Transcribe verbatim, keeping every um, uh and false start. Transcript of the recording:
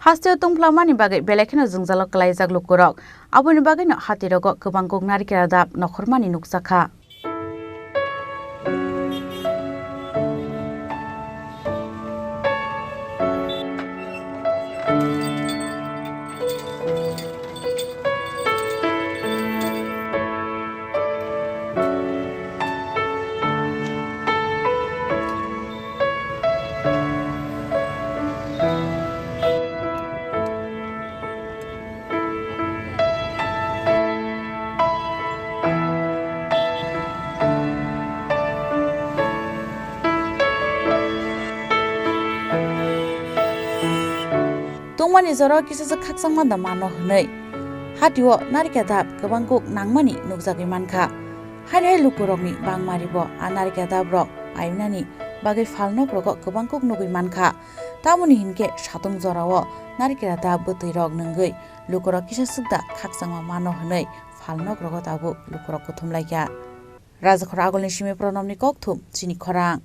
Hasteo tungphlamani bagwi belai kheno jwngjalo kwlaijak lukurok. Aboni bagwino hatirogo kwbang kuk narikela dap nokhormani nukjakha. Tungmani jora kisa se khakchangma da mano hwnwi. Hatio narikela dap kwbang kuk nangmani nukjagwi mankha. Haini hai lukurokni bangmaribo a narikela daprok painani bagwi phalnokrogo kwbang kuk nugwi mankha. Tamoni hinkhe satung jorao narikela dap bwtwirok nungwi lukurok kisa swk da khakchangma mano hwnwi phalnokrogo tabuk lukurok kuthum laikha. Rajakhor agulni simi Pronomni kokthum chini khorang.